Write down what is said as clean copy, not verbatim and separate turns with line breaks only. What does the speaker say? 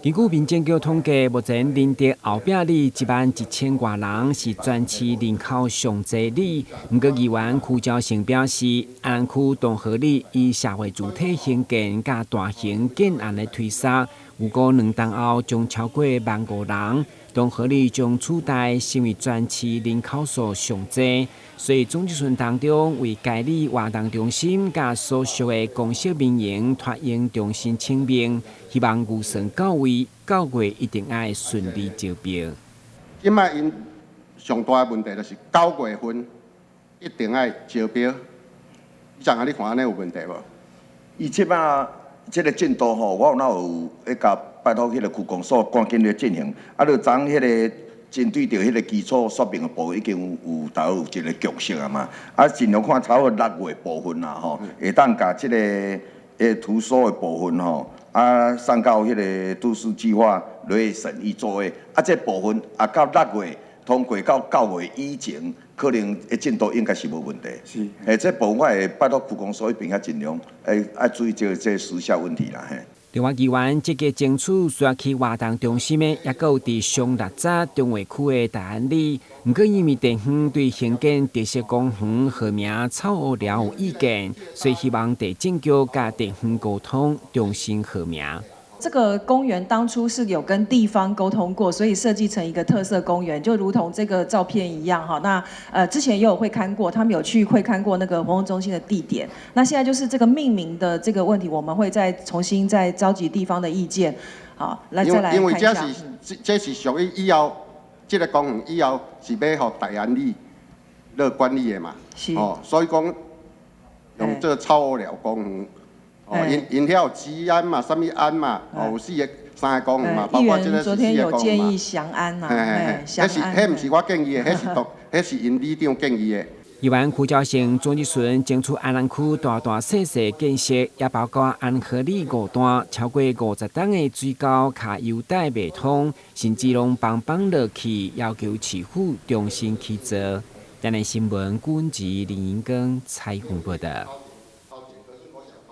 根據民政局統計，目前仁德後壁里1萬1千外人是全市人口上濟里。毋過議員區昭成表示，安南區東河里以社會主體興建佮大型建案的推捒，預估2冬後將超過1萬5人。東河里將取代成為全市人口數上濟，所以總質詢當中為該里活動中心佮所屬的公設民營託嬰中心請命，希望預算到位，9月一定愛順利招標。
這擺𪜶上大的問題就是9月份一定愛招標，你知影你看按呢有問題無？
伊這擺這个進度吼，我有哪有咧共拜託彼个區公所趕緊咧進行。啊，就昨彼个針對著彼个基礎說明的部分已經有達有一个共識啊嘛。啊，盡量看差不多6月部分啦吼，會當共這个圖說的部分吼，啊送到彼个都市計劃落去審議作業。啊，這部分啊到6月通過到9月以前，可能的進度應該是無問題。
是。
嘿，這部分我會拜託區公所彼邊較盡量，會愛注意這個時效問題啦嘿。
另外，議員積極爭取需要去活動中心的，抑閣有佇雙六閘中華區的大安里。毋過因為地方對興建特色公園號名草烏寮有意見，所以希望地政局佮地方溝通，重新號名。
這個公園當初是有跟地方溝通過，所以設計成一個特色公園，就如同這個照片一樣哈。那之前也有會勘過，他們有去會勘過那個活動中心的地點。那現在就是這個命名的這個問題，我們會再重新再召集地方的意見，好，來再來
因為
看一下。
這是屬於以後這个公園以後是欲予大安里來管理的嘛，
是。
哦，所以講用這草烏寮公園。哦，𪜶𪜶遐有吉安嘛，啥物安嘛，哦，有四个三个公園嘛，包括這個
昨天有建議祥安呐，
嘿嘿，彼是彼毋是我建議的，彼是獨，彼是𪜶里長建議的。
議員區昭成總質詢爭取安南區大大細細建設，也包括安和里五段超過50噸的水溝卡腰帶袂通，甚至攏崩崩落去，要求市府重新去做。台南新聞，郭文吉、林英庚採訪報道。